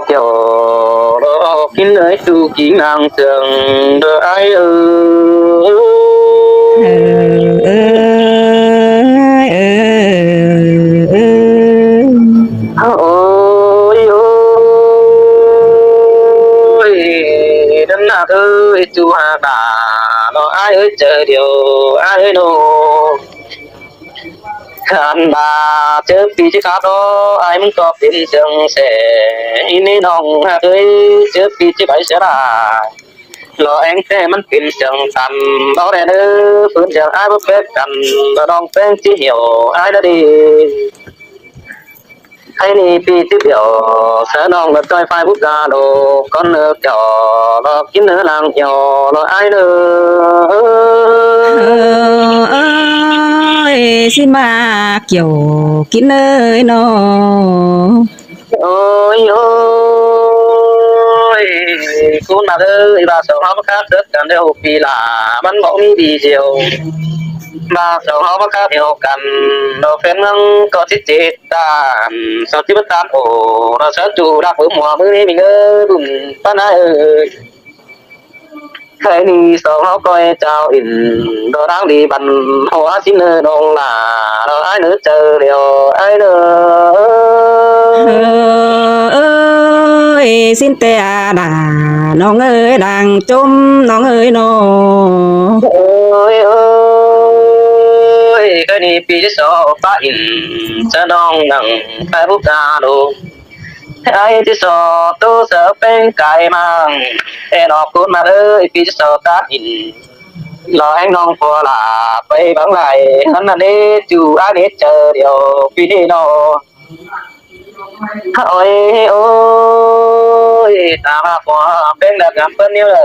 ເຈົ້າລໍກິນເອີຍ ສູ່ກິນນາງເຊື່ອງເດີອ້າຍເອີຍ. ເອີ ເອີ ເອີ ເອີ ໂອ້ຍ ໂອ້ຍ ນັ້ນນະເອີຍ ຈູຫາກດາເນາະ ອ້າຍເອີຍ ເຈີດຽວ ອ້າຍເອີຍເນາະ. ຄັນວ່າເຈີປີຊິຂາດເນາະ ອ້າຍ ມຶງກໍເປັນເຊິ່ງແສ ອີນີ້ນ້ອງຮັກເອີຍ ເຈີປີຊິໄປເສຍລາ ລໍແອງແຕ່ມັນເປັນເຊິ່ງຕັນ ເວົ້າແດ່ເດີ ເພິ່ນຢາກອ້າຍບໍ່ແປກກັນ ລະນ້ອງແປ້ງຊິຫ່ຽວອ້າຍລະເດ. ໃຫ້ນີ້ປີຊິບຽວ ສະນ້ອງລະຈ່ອຍຝ່າຍບຸດກາໂດ ກ່ອນເນີກຈອ ລໍກິນເນີລາງຫ່ຽວ ລໍອ້າຍເນີ. ເອີຍ ຊິມາກ່ຽວກິນເນີຍເນາະ. ໂອ້ຍ ໂອ້ຍ ຄູນມາເອີຍ ວ່າສອງເຮົາມາຄາເກີດກັນແລ້ວປີຫຼ້າ ມັນບໍ່ມີດີດຽວ ວ່າສອງເຮົາມາຄາດດຽວກັນ ດອກແຟນເມືອງກໍຊິເຈດຕານ ສາວຈິບຕານໂອ ລະສາວຈູລັກເບິ່ມຫົວມື້ນີ້ມີເງິນບຸນປານໃດເອີຍ. ໃຫ້ນີ້ສອງເຮົາກໍໃຫ້ເຈົ້າອິນ ດອກນາງດີບັນຫົວຊິເນີນ້ອງຫຼ້າ ດອກອ້າຍເນີເຈີດຽວອ້າຍເນີ. ເອີ ເອີ ເອີຍ ຊິນແຕ່ອາດາ ນ້ອງເອີຍ ດັ່ງຈົມນ້ອງເອີຍເນາະ. ໂອ້ຍ ໂອ້ຍ ໃຫ້ນີ້ປີທີ່ສອງປະອິນ ສະນ້ອງນັ່ງ ໃຫ້ບຸກາໂລ ໄອ້ທີ່ສອດໂຕເສີເປັງກາຍມັງ ແອນອອກໂກນມາເອີຍ ປີຈະສອດຕາອິນ ລໍແຮງນ້ອງຜົວຫຼ້າໄປບັງໄຫຼ ຫັ້ນນະເນ ຈູອາເນດເຈີດຽວປີນີ້ເນາະ. ໂອ້ຍ ໂອ້ຍ ຕາມາຜົວເປັງແບບງາມເພິ່ນນີ້ເດີ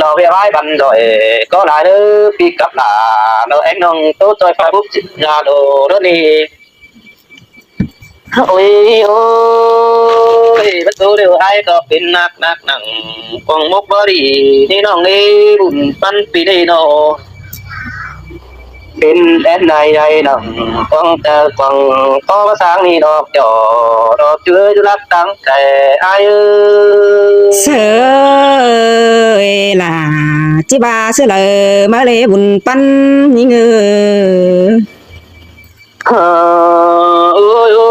ລໍວຽວວາຍບັນດອຍກໍຫຼາຍເດີ ປີກັບຫຼ້າ ລໍແຮງນ້ອງໂຕຈອຍຟ້າບຸບຈິດຍາໂດໂດນີ້. ໂອ້ຍ ໂອ້ຍ ປະຕູເດີ ອ້າຍກໍເປັນນັກ ນັກໜັງ ກວາງມົກບໍລີ ນີ້ນ້ອງເອີຍ ບຸນປັນປີນີ້ເນາະ ເປັນແອນໃນໃຫຍ່ໜັງ ກວາງເຕີກວາງ ກໍມາສ້າງນີ້ດອກຈໍ ດອກເຈືອຢູ່ລັກຕັ້ງແຕ່ອ້າຍເອີຍ. ເສີເອີຍຫຼ້າ ຈິບາເສືອເລີ ມາເລບຸນປັນຍິງເອີຍ. ເອີ ໂອ້ຍ ໂອ້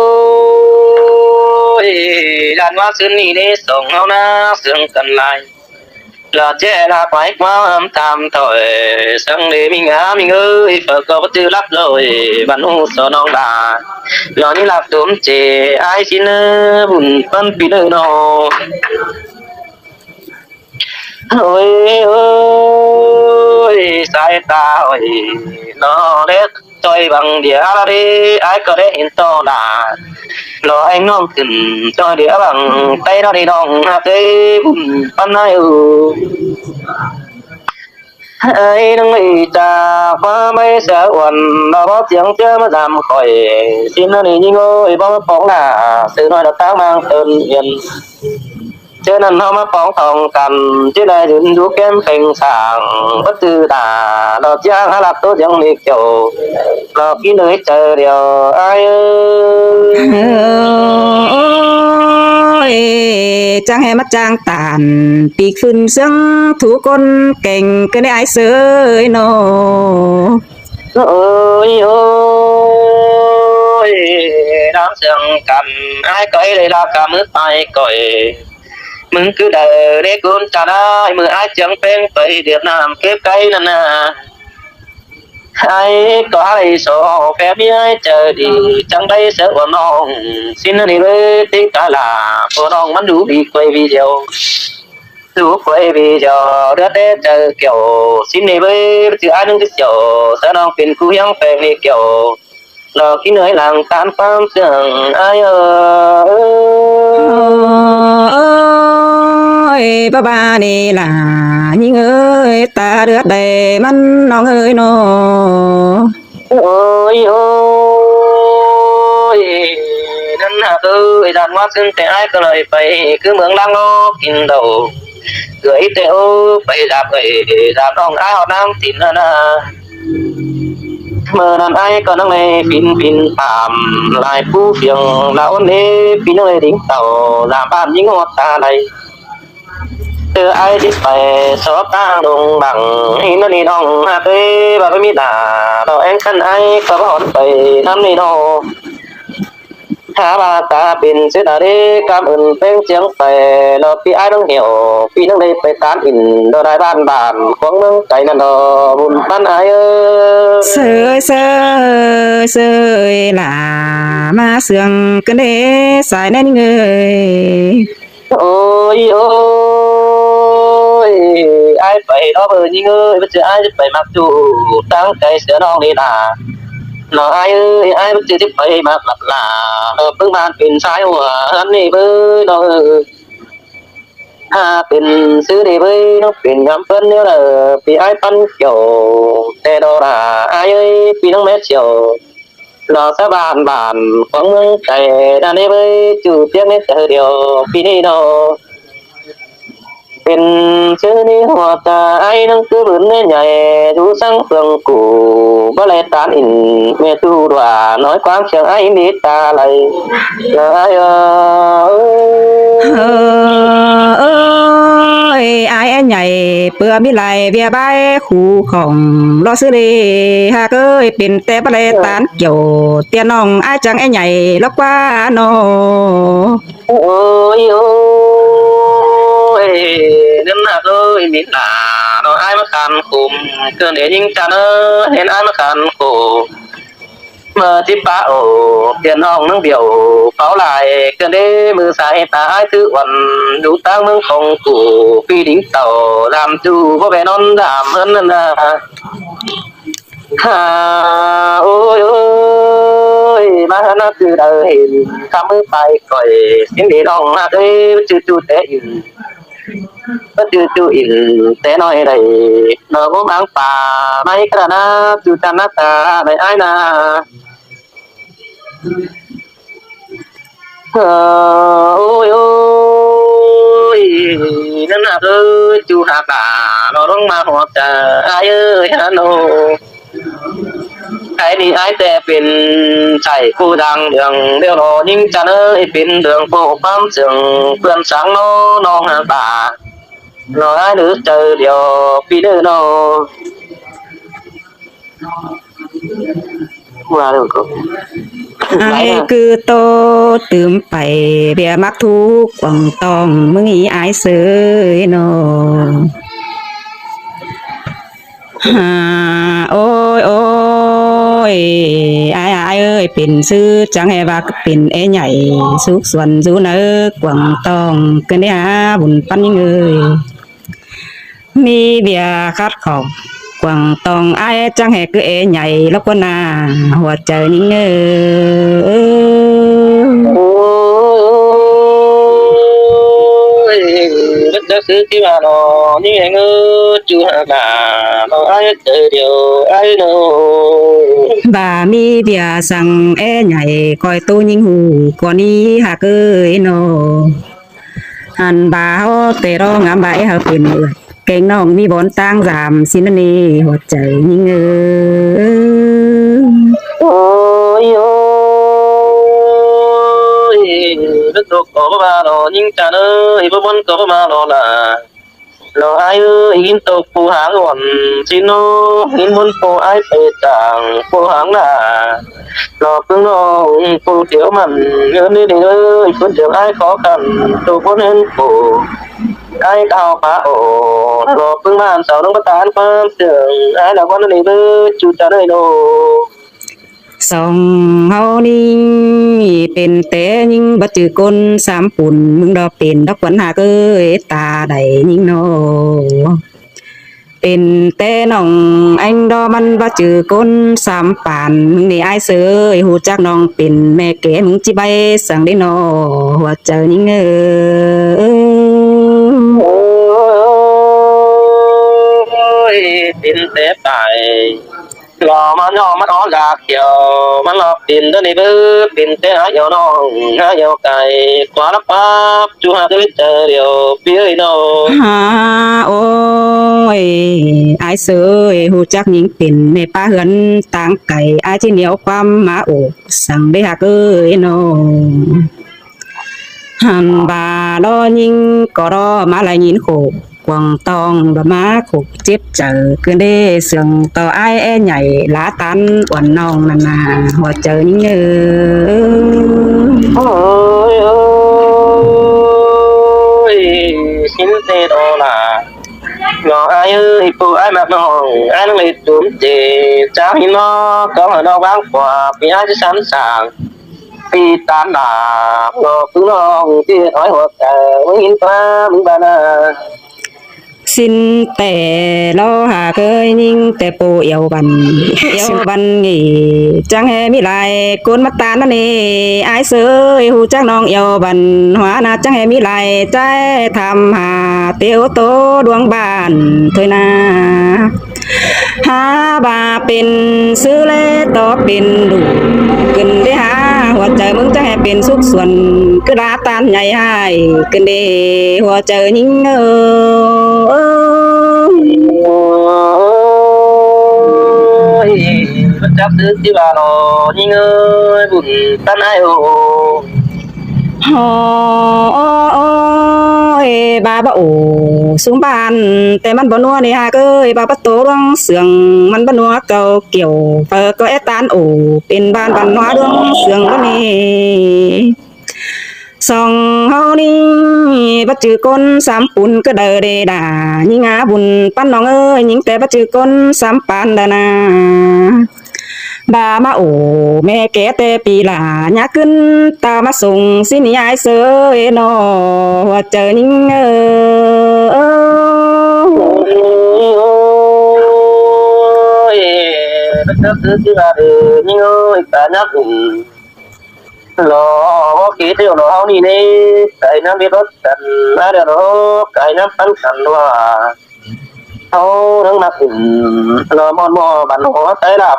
ຍ ຢ້ານວ່າຄືນນີ້ເດ້ ສອງເຮົານາເຊື່ອງກັນຫຼາຍ ລະແຈ້ລະໄປຄວາມຕາມຖອຍ ສັງເດມີງາມຍິງເອີຍ ເພິ່ນກໍບໍ່ຈື່ລັບລອຍ ບັນຫູສອນອງດາ ລອນີ້ລັບຕົມເຈ ອ້າຍຊິເນີບຸນປັນປີເດີເນາະ. ໂອ້ຍ ໂອ້ຍ ສາຍຕາໂອ້ຍ ນອເລັກ ຈ່ອຍບັງດຽວລະເດ ອ້າຍກໍໄດ້ເຫັນຕໍ່ໜ້າ ລໍແອງນ້ອງຂຶ້ນ ຈ່ອຍດຽວບັງໄຕນອນີ້ນ້ອງຮັກເອີຍ ບຸນປັນນາຍເອີຍ. ເອີຍ ນ້ອງເອີຍ ຈາກຄວາມໄປສາວອວນ ລະບໍ່ສຽງເຈີມາດຳຂ້ອຍ ຊິນນະນີ້ຍິງເອີຍ ບໍ່ມາປອງໜ້າ ເສືອນ້ອຍລະຕາງມາງເຕີນອຽນ ເທື່ອນັ້ນເຮົາມາປອງທອງກັນ ຈະໄດ້ຢືນຢູ່ແຄມເພັງສາງ ບໍ່ຈື່ດາ ດອກຢາງຫາລັບໂຕຍັງເລກເຈົ້າ ດອກກິນເອີຍເຈີດຽວອ້າຍເອີຍ. ໂອ້ຍ ຈັ່ງແຮມາຈ້າງຕານ ປີກຟືນເຊື່ອງ ທຸກຄົນແກ່ງ ກະໄດ້ອ້າຍເຊີຍເນາະ. ໂອ້ຍ ໂອ້ຍ ນາມເຊື່ອງກັນ ອ້າຍກໍເອເລລາກາມືໄປກ່ອຍ ມຶງຄືໄດ້ເລກຸນຈານາຍ ມື້ອ້າຍຈຽງແປງໄປຫວຽດນາມເກັບໄກ່ນັ້ນນາ ອ້າຍກໍໃຫ້ໂຊແຟມີອ້າຍໃຈດີ ຈັ່ງໄດ້ເສີອວ່ານ້ອງ ຊິນນະນີ້ເລີຍຕິກາລາ ໂອນ້ອງມັນດູດີກວ່າວີດຽວ ດູກວ່າວີດຽວ ເລືອດແດ່ໃຈກ່ຽວ ຊິນນີ້ເລີຍຈື່ອ້າຍໜຶ່ງຄືກ່ຽວ ສະນ້ອງເປັນຄູ່ຮຽງແປງນີ້ກ່ຽວ ລອກິນເອີຍຫຼັງຕານຄວາມເຊື່ອງອ້າຍເອີຍ. ໂອ້ຍ ປະບານີ້ລະຍິງເອີຍ ຕາເລືອດໄດ້ມັນນ້ອງເອີຍເນາະ. ໂອ້ຍ ໂອ້ຍ ນັ້ນຫາກເອີຍ ດ້ານວ່າເຊິ່ງແຕ່ອ້າຍກໍເລີຍໄປ ຄືເມືອງລາງໂລກກິນເຫຼົ້າ ເອື້ອຍແຕ່ໂອ ໄປດາບເອີຍ ດາບນ້ອງອ້າຍເອົານາງຕິນນານາ. ເມື່ອນັ້ນອ້າຍກໍນັ່ງໃນປິ່ນປິ່ນຕາມ ຫຼາຍຜູ້ພຽງລາວເນ ພີ່ນ້ອງເອີຍ ດິງເຕົ້າ ລາມບ້ານຍິງຮອດຕາໄລ ເອີ ອ້າຍຊິໄປສອບຕາງດົງບັງ ອີນັ້ນນີ້ນ້ອງຮັກເອີຍ ວ່າບໍ່ມີໜ້າ ດອກແອງຄັນອ້າຍກໍບໍ່ຮອດໄປນຳນີ້ເນາະ ຖ້າວ່າຕາເປັນເສດດາເດ ກຳເອີ້ນແປງສຽງໄປ ລອບປີອ້າຍນ້ອງແຫ້ວ ປີນ້ອງໄດ້ໄປຕານອິນ ດອກນາຍບ້ານບ້ານຂອງເມືອງໄກນັ້ນດອກ ບຸນປັນອ້າຍເອີຍ. ເສີຍ ເສີຍ ເສີຍ ຫຼ້າມາເຊື່ອງກັນເດ ສາຍແນນເອີຍ. ໂອ້ຍ ໂອ້ຍ ອ້າຍໄປເນາະເອີຍຍິງເອີຍ ບໍ່ເຈີອ້າຍຈະໄປມັກຢູ່ທາງໄກເສຍນ້ອງນີ້ນາ ນ້ອງອ້າຍເອີຍ ອ້າຍບໍ່ເຈີຈະໄປມັກລັບລາ ເອີ ເບິ່ງບ້ານເປັນຊາຍຫົວເຮືອນນີ້ເບີຍ ນ້ອງເອີຍ ຫາເປັນຊື່ນີ້ເບີຍ ນ້ອງເປັນຍາມເພິ່ນແນວໃດ ປີອ້າຍປັນກ່ຽວແຕ່ດອກລາ ອ້າຍເອີຍ ປີນ້ອງແມ່ສຽວ ລາວຊາວບ້ານບ້ານຂອງເມືອງໄກ ນັ້ນເດເວີຍ ຈູ້ພຽງໃນເທື່ອດຽວປີນີ້ເນາະ ເປັນຊື່ນີ້ຫົວໃຈ ນ້ອງຄືບຸນໃຫຍ່ ຢູ່ສັງເມືອງກູ ບໍ່ໄດ້ຕານອິນ ແມ່ຕູ້ດ້ວຍ ນ້ອຍຄວາມເຊື່ອງອ້າຍເມດຕາໄຫຼ ເອີ ເອີ ເອີຍ ອ້າຍໃຫຍ່ ເພື່ອມີຫຼາຍວຽບາຍຄູ່ຂອງ ລໍຊື່ເລ ຫາກເອີຍ ເປັນແຕ່ບໍ່ໄດ້ຕານ ກ່ຽວ ເຕັ້ຍນ້ອງອ້າຍຈັ່ງແອໃຫຍ່ລອກວ່ານໍ ໂອ້ຍ ໂອ້ຍ ເງິນນະເອີຍ ມີຕາ ນ້ອງອ້າຍມາຂັນຂຸມ ເກີນເອຍິງຈັນເອີຍ ເຫັນອ້າຍມາຂັນຂຸມ ເມື່ອຊິປະໂອ ເຕັ້ຍນ້ອງນາງບຽວ ເປົ່າຫຼາຍ ເກີນເດ ມືສາຍຕາອ້າຍຖືອ່ອນ ຢູ່ຕາງເມືອງຂອງກູ ປີດິງເຕົ້າ ດາມຈູ ບໍ່ແວ່ນອນດາມເພິ່ນນັ້ນນະ ຫາ ໂອ້ຍ ໂອ້ຍ ມາຫານາຄືດາວເຫັນ ຄຳມືປາຍກ່ອຍ ສິນດີນ້ອງຮັກເອີຍ ຈື່ຈູແຕ່ອິນ ບໍ່ຈື່ຈູອິນແຕ່ນ້ອຍໃດ ນອກຫົວບາງປ່າ ໄມ້ກະລະນາ ຈູຈັນນາຕາ ໄດ້ອ້າຍນາ ເອີ ໂອ້ຍ ໂອ້ຍ ນັ້ນນະເອີຍ ຈູຫາກາ ລອລົງມາຮອດຈາ ອ້າຍເອີຍ ຮາໂນ ໄອ້ນີ້ອ້າຍແຕ່ເປັນໃສ່ຜູ້ດັ່ງເລື່ອງ ດຽວລໍຍິງຈັນເອີຍ ເປັນເລື່ອງໂປຄວາມເຊິ່ງ ເພື່ອນສັງນໍ ນ້ອງຫາກາ ລໍອ້າຍເດີ ໃຈດຽວ ປີເດີນໍ ວ່າແລ້ວກໍ ອ້າຍຄືໂຕຕື່ມໄປ ເບຍມັກທຸກກວາງຕ້ອງ ມຶງອີອ້າຍເສີຍນໍ ຫາ ໂອ້ຍ ໂອ້ຍ ອ້າຍ ອ້າຍເອີຍ ເປັນຊື່ຈັ່ງໃຫ້ວ່າເປັນເອໃຫຍ່ ສຸກສວນຢູ່ໃນກວາງຕ້ອງ ເກີນໄດ້ຫາບຸນປັນຍິງເອີຍ ມີເບຍຂັດຂ້ອງ ກວາງຕ້ອງອ້າຍຈັ່ງໃຫ້ຄືເອໃຫຍ່ ລະກວນໜ້າຫົວໃຈຍິງເອີຍ ໂອ້ຍ ມັນຈັກຊື່ຊິວ່ານໍ ຍິງເອີຍ ຈູຫາກາ ນ້ອງອ້າຍໃຈດຽວອ້າຍໂນ ບາມີເບຍສັງເອໃຫຍ່ ຄອຍໂຕຍິງຮູ້ ກ່ອນນີ້ຫາກເອີຍນໍ ຫັ້ນບາເຮົາແຕ່ດອກງາມບາເອເຮົາເປັນເອື້ອຍ ແກງນ້ອງມີບ່ອນຕ່າງສາມ ຊິນະເນຫົວໃຈຍິງເອີຍ ໂອ້ຍ ໂອ້ຍ ເປັນຕົກກໍບໍ່ມາດອກຍິງຈັນເອີຍ ບໍ່ບ່ອນກໍບໍ່ມາດອກລະ ລອອ້າຍເອີຍ ຫີນຕົກຜູ້ຫາງອ່ອນ ຊິນອຫີນມົນໂປອ້າຍໄປຈາງໂປຫາງໜ້າ ລອເພິ່ງນ້ອງໂປດຽວມັນ ເງິນນີ້ເດີ ຄົນດຽວອ້າຍຂໍຄັນ ໂຕຄົນເຫັນໂປ ອ້າຍກ່າວປາໂອ ລອເພິ່ງບ້ານສາວນ້ອງປະທານຄວາມເຊື່ອ ອ້າຍລະວັນນີ້ເດີ ຈູຈາເດີໂນ ສອງເຮົານີ້ເປັນແຕ່ຍິງບໍ່ຈື່ກົນສາມປຸນ ມຶງດອກເປັນດອກຄວັນຫາກເອີຍ ຕາໃດຍິງນໍ ເປັນແຕ່ນ້ອງແອງດອກມັນບໍ່ຈື່ກົນສາມປານ ມຶງນີ້ອ້າຍເສີຍ ຮູ້ຈັກນ້ອງເປັນແມ່ແກ່ ມຶງຈິໄບສັງເດນໍ ຫົວໃຈຍິງເອີຍ ໂອ້ຍ ເປັນແຕ່ປາຍ ລາວມາຍ້ອງມັນອອກຢາກຂຽວ ມັນລອກດິນເດີນີ້ເບີດ ເປັນແຕ່ຫາຫຽວນ້ອງ ຫາຫຽວໄກ່ ກວ່າລະປັບ ຈູຫາກະວິດເຈີດຽວ ປີເອີຍນ້ອງ. ຫາ ໂອ້ຍ ອ້າຍເສີຍ ຮູ້ຈັກຍິງເປັນແມ່ປ້າເຮືອນຕ່າງໄກ ອ້າຍຊິໜຽວຄວາມມາໂອ ສັງເດຮັກເອີຍນ້ອງ. ຫັ້ນວ່າລໍຍິງກໍລໍມາໄລ່ຍິງໂຄກ ກວາງຕ້ອງລະມາໂຄກເຈັບໃຈ ຄືນເດເຊື່ອງຕໍ່ອ້າຍແອໃຫຍ່ ລາຕານອ່ອນນ້ອງນັ້ນນາ ຫົວໃຈຍິງເອີຍ. ໂອ້ຍ ໂອ້ຍ ຊິນເຕດໂອລາ ນ້ອງອ້າຍເອີຍ ຜູ້ອ້າຍມັກນ້ອງ ອ້າຍນັ່ງເລັດຈຸມເຈ ຈາກຫີນນອກ ກອງເຫີນອກວາງຂວາ ປີອ້າຍຈະສັນສາງ ປີຕານດາ ນອກຄືນ້ອງ ທີ່ເຮັດໃຫ້ຫົວໃຈ ມຶງຫີນຟ້າ ມຶງບານາ. ຊິນແຕ່ລໍຫາເຄີຍຍິງແຕ່ໂປອຽວບັນ ອຽວບັນນີ້ ຈັ່ງແຮມີຫຼາຍຄົນມາຕານນັ້ນເອ ອ້າຍເສີຍ ຮູ້ຈັກນ້ອງອຽວບັນ ຫົວໜ້າຈັ່ງແຮມີຫຼາຍໃຈ ຖາມຫາເຕໂອໂຕດວງບ້ານເທີຍນາ. ຫາວ່າເປັນຊື່ແລຕໍ່ເປັນລູກ ຂຶ້ນໄດ້ຫາຫົວໃຈມຶງ ຈະໃຫ້ເປັນສຸກສ່ວນ ຄືລາຕານໃຫຍ່ໃຫ້ ຂຶ້ນເດ້ຫົວໃຈຍິງເອີຍ. ໂອ້ຍ ມັນຈັກຊື່ຊິວ່ານໍຍິງເອີຍ ບຸນຕັນອ້າຍໂອ. ໂອ້ຍ ບາບາໂອ ຊຸມບ້ານແຕ່ມັນບໍ່ນົວນີ້ຫາກເອີຍ ບາບາໂຕດວງເຊື່ອງ ມັນບໍ່ນົວເກົ່າກ່ຽວ ເປີກໍແອດຕານໂອ ເປັນບ້ານບັນຫົວດວງເຊື່ອງບໍ່ນີ້. ຊ່ອງເຮົານີ້ບໍ່ຈື່ຄົນສາມປຸນກໍໄດ້ເດດາ ຍິງຫາບຸນປັນນ້ອງເອີຍ ຍິງແຕ່ບໍ່ຈື່ຄົນສາມປານດານາ. ບາມາໂອ ແມ່ແກ່ແຕ່ປີຫຼາ ຍາກຂຶ້ນຕາມາສົ່ງ ຊິໜີອ້າຍເສີຍນໍ ຫົວໃຈຍິງເອີຍ. ໂອ້ຍ ເປັນຈັກຄືຊິວ່າເອີ ຍິງເອີຍ ກະຍັກ ລໍບໍ່ຄິດດຽວເນາະ ເຮົານີ້ເດ້ ໄກນຳເຮັດລົດກັນ ມາດຽວເນາະ ໄກນຳປັນກັນວ່າ ເຮົາເຖິງມາຂຶ້ນ ລໍມອນມໍບັນຫົວໃສ່ລຳ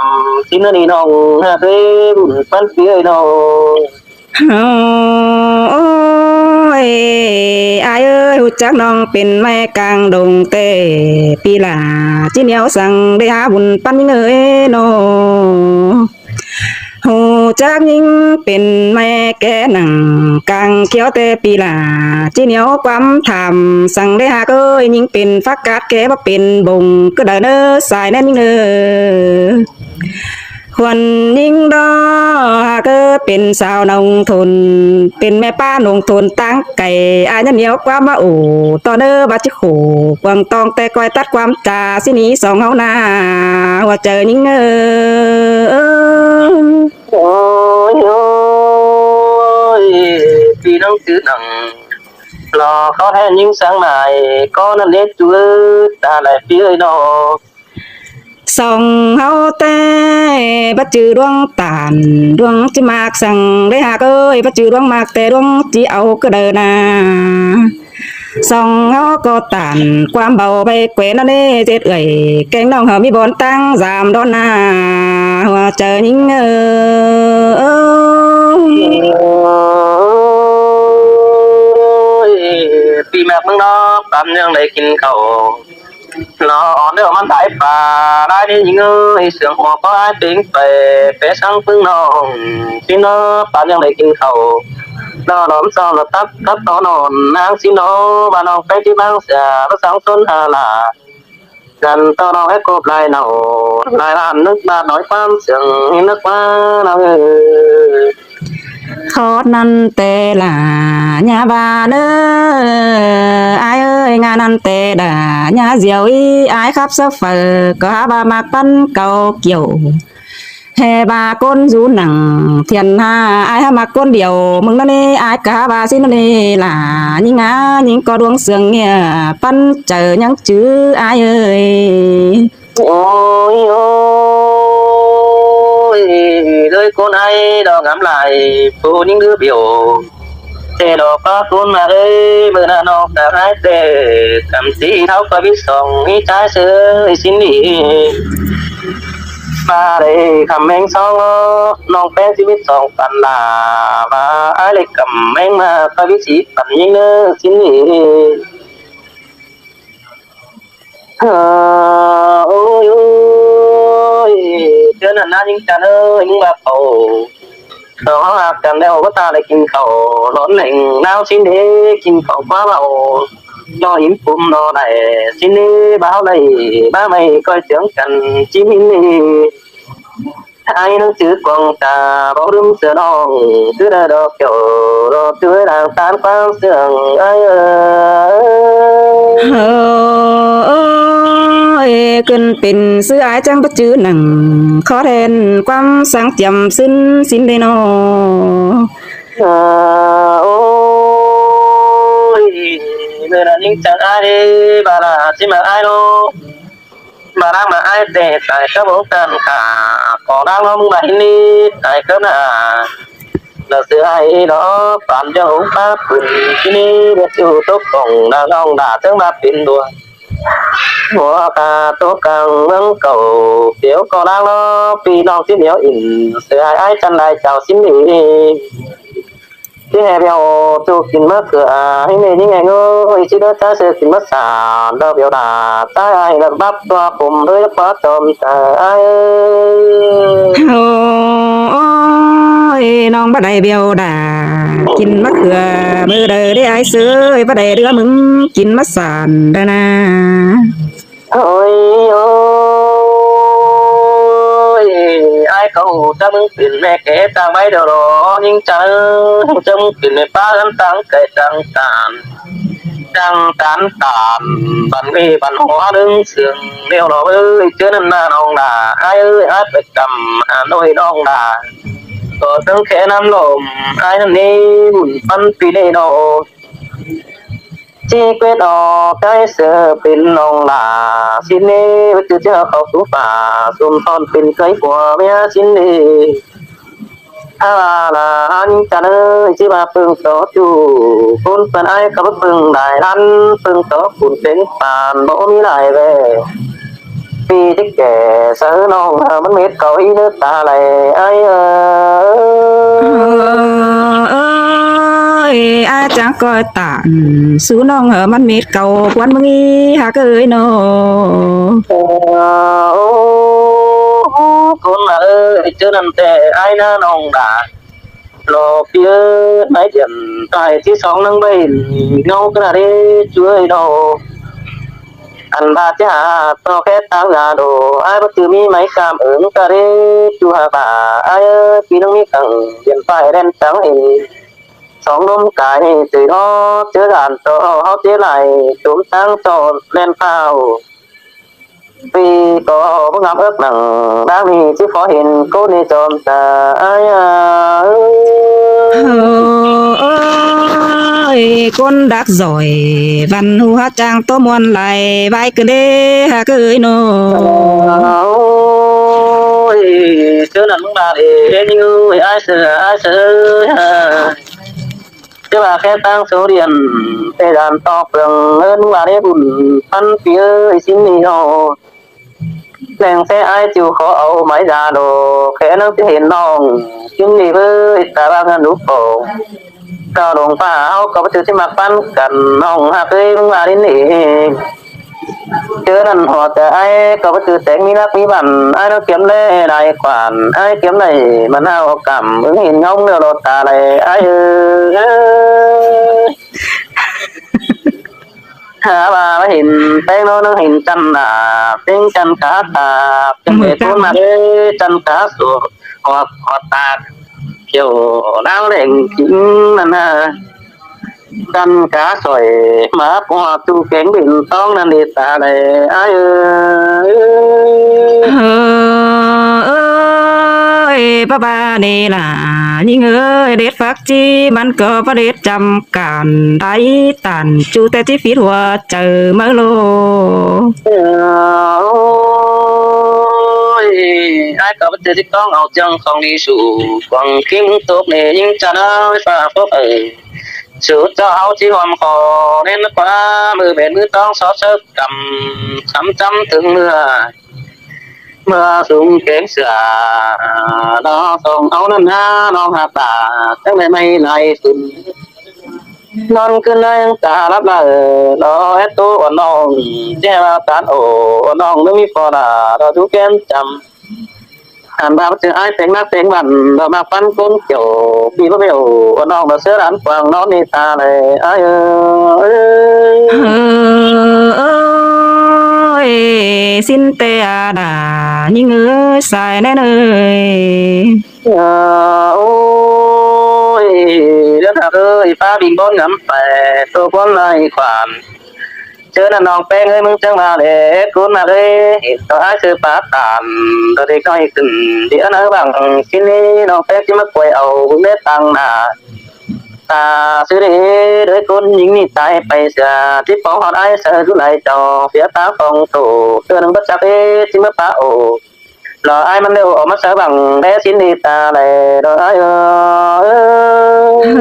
ຊິນະນີ້ນ້ອງຫາກເອີຍ ບຸນປັນເອີຍນ້ອງ. ໂອ້ຍ ອ້າຍເອີຍ ຮູ້ຈັກນ້ອງເປັນໄມ້ກາງດົງແຕ່ປີຫຼາ ຈິໜຽວສັງໄດ້ຫາບຸນປັນຍິງເອີຍນ້ອງ. ຮູ້ຈັກຍິງເປັນໄມ້ແກ່ໜັງກາງຂຽວແຕ່ປີຫຼາ ຈິໜຽວຄວາມຖາມ ສັງໄດ້ຫາກເອີຍ ຍິງເປັນຜັກກາດແກ່ບໍ່ເປັນບົງ ກໍໄດ້ເນີສາຍແນມຍິງເອີ. ຄວນຍິງດອກຫາກເອີຍ ເປັນສາວນອງທົນ ເປັນແມ່ປ້ານອງທົນຕ່າງໄກ ອາຍຍັນໜຽວຄວາມມາໂອ ຕໍ່ເນີບາດຈິໂຄ ກວາງຕ້ອງແຕ່ກອຍຕັດຄວາມຈາ ຊິໜີສອງເຮົາໜ້າ ຫົວໃຈຍິງເອີ. ໂອ້ຍ ໂອ້ຍ ປີໜັງຈື່ໜັງ ລໍເຂົາແທນຍິງສັງນາຍ ກໍນັ້ນເດຈຸເອີຍ ຕາຫຼາຍປີເອີຍນ້ອງ. ສອງເຮົາແຕ່ບໍ່ຈື່ດວງຕານ ດວງຈິມາກສັງເດ້ຫາກເອີຍ ບໍ່ຈື່ດວງມາກແຕ່ດວງຈິເອົາກໍເດີນາ. ສອງເຮົາກໍຕານຄວາມເບົາໄປແຂວນນັ້ນເດ້ ເຈັດເອື້ອຍແກງນ້ອງເຮົາມີບ່ອນຕັ້ງສາມດອນນາ ຫົວໃຈຍິງເອີ. ໂອ້ຍ ປີມາກເມືອງນອກ ປາມຍັງໄດ້ກິນເຂົ້າ ລອອອນເດີມັນໄດ້ປາ ລາຍນີ້ຍິງເອີຍ ເຊື່ອງຫົວກໍອາຍເຕັງໄປ ແປສັງປຶງນ້ອງ ຊິນອ ປານຍັງໄດ້ກິນເຂົ້າ ລອຫຼອມຊອມລະຕັບກັບຕໍ່ນອນ ນາງຊິນອ ວ່ານ້ອງໄປທີ່ບາງເສຍ ລະສັງຊົນຫາລາ ກັນຕໍ່ນ້ອງໃຫ້ກົບລາຍເນົ່າ ລາຍລ້ານນຶກບາດນ້ອຍຄວາມເຊື່ອງ ນຶກວ່ານາງເອີຍ. ຂອດນັ້ນແຕ່ລະ ຍາວ່າເນີ ອາຍເອີຍ ງານນັ້ນແຕ່ລະ ຍາສຽວອີ ອາຍຂັບຊາເຟີ ກໍຫາວ່າມັກປັນເກົ່າກ່ຽວ ແຮ່ວ່າຄົນຢູ່ໜັງທຽນຫາ ອາຍຫາມັກຄົນດຽວ ມຶງນັ້ນເອ ອາຍກະຫາວ່າຊິນັ້ນເອລະ ຍິງຫາຍິງກໍດວງເຊື່ອງເງຍ ປັນໃຈຍັງຈື່ອາຍເອີຍ. ໂອ້ຍ ໂອ້ຍ ເລີຍຄົນໄອດອກງາມຫຼາຍ ຜູ້ຍິງດື້ບຽວ ແຕ່ດອກປາຄູນມາເອີຍ ເມື່ອໜ້ານ້ອງສາວຫາຍແຕ່ ກຳສີເທົາກໍມີສອງ ມີຈາຍເຊີຍຊິນດີ. ປາໄດ້ຄຳແມງສອງເນາະ ນ້ອງແປ້ງຊີວິດສອງປັນລາ ວ່າອ້າຍໄດ້ກຳແມງມາ ຂ້ອຍມີສີ່ປັນຍິງເດີຊິນນີ້. ເອີ ໂອ້ຍ ໂອ້ຍ ເທື່ອນັ້ນນາຍິງຈັນເອີຍ ມຶງວ່າເຂົາ ດອກເຮົາຮັກກັນແລ້ວ ບໍ່ຕາໄດ້ກິນເຂົ້າ ຮ້ອນແຮງໜາວຊິນເດ ກິນເຂົ້າກວ່າເວົ້າ ໜໍ່ອີ່ມປຸ້ມໜໍ່ໄດ້ ຊິນເດ ບ່າວໄດ້ ບ້າໄມ້ກ້ອຍເຈືອງກັນ ຈິມເດ ອ້າຍໜັງສືກວາງຕາ ບໍ່ລືມເສືອນ້ອງ ຄືໄດ້ດອກແກ້ວ ດອກເຈືອນາງຕານຄວາມເຊື່ອງ ອ້າຍເອີຍ. ເອີຍ ເກີນເປັນຊື່ອ້າຍຈັ່ງບໍ່ຈື່ໜັງ ຂໍແທນຄວາມສັງຈຳຊື່ນຊິນເດເນາະ. ເອີ ໂອ້ຍ ເດີນະຍິງຈັງອ້າຍເດ ບາລາຊິມາອ້າຍໂລ ມາລາມາອ້າຍແຕ່ຕາຍກັບວົງການຂ້າ ຂໍລາງເຮົາມຶງບາດນີ້ຕາຍກັບໜ້າ ລະເສືອອ້າຍເນາະ ປານເຈົ້າອົງປາປືນທີ່ນີ້ ເຮັດຢູ່ຕົກຕົງນາງນ້ອງດາເຖິງມາເປັນດວງ ຫົວກາຕົກກາງເມືອງເກົ່າ ປຽວກໍລາງເນາະ ພີ່ນ້ອງຊິໜຽວອິນ ເສືອອ້າຍຈັນໄດ້ເຈົ້າຊິນດີ ທີ່ແຫ່ບຽວສູ່ກິນມະເຂືອ ໃຫ້ແມ່ຍິງແຫ່ງເອີຍ ຊິເດີຊາເສືອກິນມະສານ ດອກບຽວດາ ຕາຍອ້າຍລະບັບຕົວຜົມເອີຍ ຄວ້າຈອມຕາຍ ໂອ້ຍ ນ້ອງບໍ່ໄດ້ບຽວດາ ກິນມະເຂືອມື້ໃດເດ້ອ້າຍເສີຍ ບໍ່ໄດ້ເຫຼືອມຶງກິນມະສານດານາ. ໂອ້ຍ ໂອ້ຍ ອ້າຍກໍຮູ້ຈັກມຶງເປັນແມ່ແກ່ຕ່າງໄວ້ດອກ ຍິງຈັນ ຮູ້ຈັກມຶງເປັນແມ່ປ້າກັນຕ່າງໄກ່ຕ່າງຕານ ຕ່າງຕານຕານ ບັນເວບັນຫົວເລື່ອງເຊື່ອງແນວເນາະເອີຍ ເຈີນັ້ນນານ້ອງດາ ອ້າຍເອີຍ ອ້າຍໄປກຳຫານ້ອຍນ້ອງດາ ກໍເຖິງແຄ່ນ້ຳລົມ ອ້າຍນັ້ນເດ ບຸນພັນປີເດເນາະ. ຈີເກວດອອກໃກ້ເສືອເປັນນ້ອງຫຼ້າຊິນເດ ວ່າຈື່ເຈົ້າເຂົ້າສູ່ປ່າ ສຸມທອນເປັນເຄີຍຜົວເມຍຊິນເດ ຖ້າວ່າຫຼານຈັນເອີຍ ຊິວ່າເບິ່ງຕໍ່ຈູ້ ຄົນເພິ່ນອ້າຍກໍບໍ່ເບິ່ງຫຼາຍລ້ານ ເບິ່ງຕໍ່ຄຸນເປັນປານ ບໍ່ມີຫຼາຍແວ ປີທີ່ແກ່ເສືອນ້ອງມັນເມັດເກົ່າອີເດີຕາໄຫຼອ້າຍເອີຍ ເອີຍ ອ້າຍຈັກກໍຕານ ສູ່ນ້ອງເອີມັນເມັດເກົ່າ ຄວນມຶງອີຮັກເອີຍເນາະ ໂອ້ ຄົນລະເອີຍ ເຈີນັ້ນແຕ່ອ້າຍນານ້ອງດາ ລໍເປີດໄມ້ດຽນ ຕາຍທີສອງນາງໃບເງົາກະນະເດ ຊ່ວຍດອກ ອັນບາດຈະຫາຕໍ່ແຄດຕາງຍາໂດ ອ້າຍບໍ່ຈື່ມີໄມ້ກາມເອີງກະເດ ຈູຫາບາ ອ້າຍເອີຍ ປີໜຶ່ງມີຄັ້ງ ດຽນປ້າຍແລ່ນຈັງເອ ສອງລົມກາຍໃຫ້ເຈີດອກ ເຈີການຕໍ່ເຮົາເຈຫຼາຍ ໂຈມຕັ້ງຈອດແລ່ນພ້າວ ປີກໍບໍ່ງາມເອິກໜັງ ດັ່ງນີ້ຊິຂໍເຫັນໂກເນຈອມຕາ ອ້າຍເອີຍ ໂອ້ຍ ຄົນດັກສອຍ ວັນຫົວຈາງໂຕມ່ວນຫຼາຍ ວາຍກະເດ ຫາກເອີຍເນາະ ໂອ້ຍ ເຈີນັ້ນມາເດ ເອີຍ ອ້າຍເສືອ ອ້າຍເສືອ ເອີຍ ເຈົ້າວ່າແຄ່ຕັ້ງໂຊລຽນ ແຕ່ດານຕອກເປືອງເອີ້ນວ່າໄດ້ບຸນພັນປີເອີຍ ຊິນນີ້ເນາະ ແລງແທ້ອ້າຍຈິວຂໍເອົາໄມ້ຢາໂດ ແຄ່ນັ້ນຊິເຫັນນ້ອງ ຊິນນີ້ເອີຍ ຕາວ່າເງິນລູກໂປ ເຈົ້າຫຼວງປ້າເຮົາກໍບໍ່ຖືຊິມັກປັນກັນ ນ້ອງຮັກເອີຍ ມຶງວ່ານີ້ເອງ ເຈີນັ້ນຮອດແຕ່ອ້າຍກໍບໍ່ຈື່ແຕ່ງມີນັກມີບ້ານ ອ້າຍນ້ອງກຽມໄດ້ຫຼາຍກວ່ານ ອ້າຍກຽມໄດ້ມັນເອົາກຳ ເບິ່ງເຫັນເງົາເໜືອໂລດຕາໄດ້ອ້າຍເອີຍ ຫາວ່າມາເຫັນແປ້ງໂນນເຫັນຈັນດາ ເປັນຈັນກາຕາ ເປັນເດດໂຕມາເດ ຈັນກາສວກ ຮອດ ຮອດຕາກ ກ່ຽວນາງແຫຼງກິນນັ້ນນາ ກັນກາສອຍ ມາປອດຕູ້ແກງເບັນຕອງນັ້ນເດຕາໄດອ້າຍເອີຍ ເອີ ເອີຍ ປະບາເນລາ ຍິງເອີຍ ເດັດຝັກຈີມັນກໍບໍ່ເດັດຈຳການ ໄດ້ຕານຈູແຕ່ຈີຟີດຫົວໃຈເມີໂລ ເອີ ໂອ້ຍ ອ້າຍກໍບໍ່ເຈີທີ່ຕ້ອງເອົາເລື່ອງຂອງດີສູ່ ກວາງຄິງຕົກເນຍິງຈານເອີຍ ຟ້າພົບເອີຍ ສູ່ເຈົ້າເຮົາທີ່ຮ່ວມຂໍເນັ້ນຄວາມ ມືແມ່ນມືຕ້ອງຊອບເຊີບກຳ ຄຳຈຳເຖິງເມື່ອ ເມື່ອສູງແກງເສືອ ດອກສອງເອົານັ້ນນາ ນ້ອງຫາກຕາ ຈັ່ງໄດ້ໄມ້ລາຍສຸນ ນອນຄືນໃນຕາຫຼັບລະເອີ ດອກແອດໂຕອ່ອນນ້ອງ ແຈ້ວ່າຕານໂອ ອ່ອນນ້ອງ ເລື່ອງມີພໍລະ ດອກຢູ່ແກ່ນຈຳ ອັນວ່າເຈີອ້າຍແຕ່ງໜ້າແຕ່ງວັນ ດອກມາຟັນກົນກ່ຽວ ປີບໍ່ແມ່ວ ອ່ອນນ້ອງ ດອກເສືອຫຼານກວາງ ນອນນີ້ຕາແລ ອ້າຍເອີຍ. ເອີຍ ຊິນແຕ່ອາດາ ຍິງເອີຍ ສາຍແນນເອີຍ. ໂອ້ຍ ເດືອນຮັກເອີຍ ຟ້າວິງບົນງຳໄປ ໂຕຄວາມໄຮ້ຄວາມ ເຈີນັ້ນນ້ອງແປ້ງເອີຍ ມຶງຈັ່ງວ່າແລ ກູນມາເອີຍ ເຫັນຕົວອ້າຍເສືອປາຕານ ຕົວເດັກນ້ອຍຂຶ້ນ ທີ່ເອີ້ນເອົາຫວັງ ຊິນນີ້ນ້ອງແປ້ງຊິມາກວຍເອົາ ບຸນແມ່ຕັ້ງໜ້າ ຕາຊື່ເດ ໂດຍຄົນຍິງນີ້ຕາຍໄປເສຍ ທີ່ປອງຮອດອ້າຍເສືອຢູ່ຫຼາຍເຈົ້າ ເສຍຕາຂອງໂຕ ເທື່ອໜຶ່ງບໍ່ຈັກເອ ຊິມາປະໂອ ລອອ້າຍມັນເດວອອກມາສະຫວັງແດ່ຊິນນີ້ຕາແລ ລອອ້າຍເອີຍ.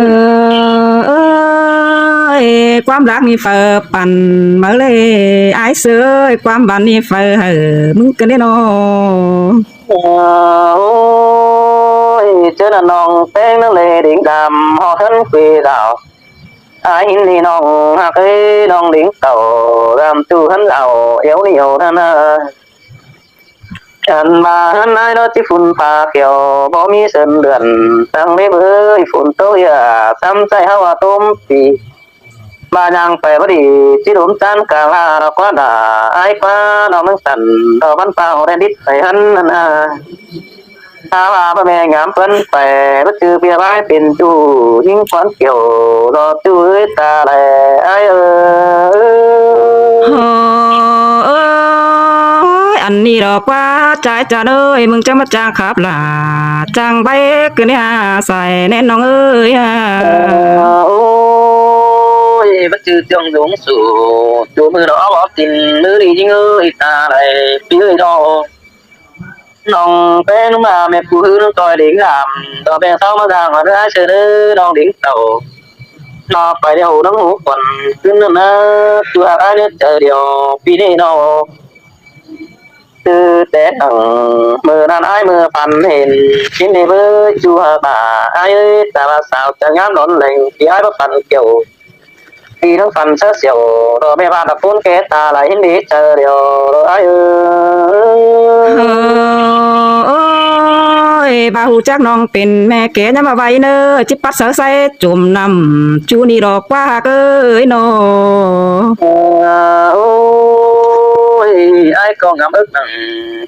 ເອີຍ ຄວາມຮັກນີ້ເຟີປັ່ນມາເລີຍ ອ້າຍເສືອເອີຍ ຄວາມຫວັງນີ້ເຟີໃຫ້ມຶງກັນເດ້ນໍ. ໂອ້ຍ ເຈີນະນ້ອງແປ້ງນະເລດິງດຳ ຮອດເຮືອນຄຸຍດາວ ອ້າຍຫີນນີ້ນ້ອງຮັກເອີຍ ນ້ອງດິງເຕົາ ດຳຕູ້ເຮືອນເອົາ ແອວໜຽວນະນາ ອັນວ່າເຮືອນອ້າຍເນາະ ທີ່ຝຸ່ນຟ້າຂຽວ ບໍ່ມີເຊີນເດືອນ ຕັ້ງເລັບເອີຍ ຝົນຕົກເຫື່ອ ຊ້ຳໃຈເຮົາວ່າຕົມປີ ວ່າຍ່າງໄປບໍ່ດີ ຊິລົມຈານກາລາ ດອກກວ່າດາ ອ້າຍກວ່ານ້ອງໜຶ່ງສັນ ດອກວັນຟ້າແດນດິດໄປຫັ້ນນັ້ນນາ ຖ້າວ່າບໍ່ແມ່ນຍາມເພິ່ນໄປ ບໍ່ຈື່ເບຍບາຍເປັນຈູ້ ຍິງຄວັນກ່ຽວ ດອກຈູ້ເອີຍຕາແລ ອ້າຍເອີຍ. ໂອ້ຍ ອັນນີ້ດອກວ່າຈາຍຈານເອີຍ ມຶງຈະມາຈ້າງຂັບລາ ຈ້າງໄປຄືນຫາສາຍແນນນ້ອງເອີຍ. ໂອ້ຍ ບໍ່ຈື່ຈອງດົງສູ ຈູ້ມືດອກເອົາອອກກິນ ມື້ນີ້ຍິງເອີຍຕາແລ ປີເອີຍດອກ ນ້ອງແປ້ງມາແມ່ຜູ້ຮືນຕ່ອຍເດັງດຳ ດອກແບງເຊົາມາດາງເດີອ້າຍເຊີເດີ ນ້ອງເດັງເຕົາ ນອກໄປດຽວນຳຫູຂວັນ ຄືນນັ້ນນາ ຢູ່ຮັກອ້າຍໃນໃຈດຽວ ປີນີ້ນ້ອງ ຄືແຕ່ໜັງ ມື້ນັ້ນອ້າຍເມືອຝັນເຫັນ ຊິນເດເບີຢູ່ຮັກບາ ອ້າຍເອີຍ ແຕ່ວ່າສາວຈະງາມນອນແຫຼງ ທີ່ອ້າຍບໍ່ຝັນກ່ຽວ ທີ່ທັງຝັນເສີສຽວ ດອກແມ່ບ້ານດອກໂພນແກ່ຕາຫຼາຍ ເຫັນດີໃຈດຽວ ດອກອ້າຍເອີຍ. ໂອ້ຍ ບໍ່ຮູ້ຈັກນ້ອງເປັນແມ່ແກ່ຍາມມາໄວເນີ ຈິບປັດເສີໃສ່ຈົມນ້ຳ ຈູນີ້ດອກກວ່າຮັກເອີຍນໍ. ໂອ້ຍ ອ້າຍກໍງາມເອິກໜັງ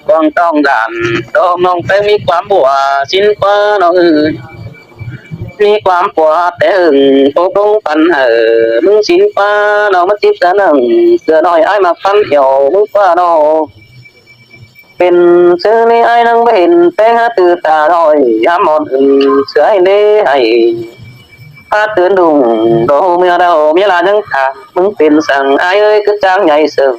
ກວາງຕ້ອງດານ ດອກນ້ອງແປ້ງມີຄວາມບົວ ຊິນກວ່ານ້ອງເອີຍ ມີຄວາມປົວແຕ່ເຫິງ ໂປກລົງປັນໃຫ້ ມຶງຊິນກວ່າ ນ້ອງມາຈິບຕາໜັງ ເສືອນ້ອຍອ້າຍມັກຟັນອຽວ ມຶງກວ່ານ້ອງ ເປັນຊື່ນີ້ອ້າຍນັ່ງບໍ່ເຫັນ ແປ້ງຫາຕື່ຕານ້ອຍ ຍາມອ່ອນອຶນ ເສືອໃຫ້ເລໃຫ້ ພາດເຕີນດຸງ ດອກເມຍດາວ ເມຍລາຍັງຖາມ ມຶງເປັນສັງ ອ້າຍເອີຍ ຄືຈ້າງໃຫຍ່ເສີງ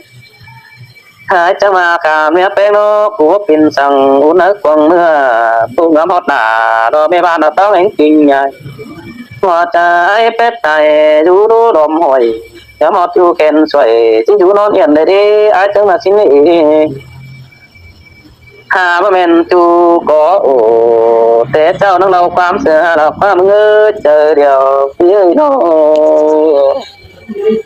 ຫາຍຈະມາກາເມຍແປ້ງເນາະ ກູເປັນສັງ ອຸນໃນກວາງເມືອ ປູງາມຮອດໜ້າ ດອກແມ່ບ້ານດອກຕ້ອງແຫ່ງຈິງໃຫຍ່ ຫົວໃຈອ້າຍແປດໃຈ ຢູ່ດູດອມຫ້ອຍ ຍາມຮອດຢູ່ແຂນຊ່ວຍ ຈຶ່ງຢູ່ນອນອຽນໄດ້ເດ ອ້າຍເຖິງມາຊິນເອ ຫາບໍ່ແມ່ນຈູກໍໂອ ແຕ່ເຈົ້ານັ່ງເລົ່າຄວາມເຊື່ອ ເລົ່າຄວາມເອີຍໃຈດຽວ ເອີຍເນາະ.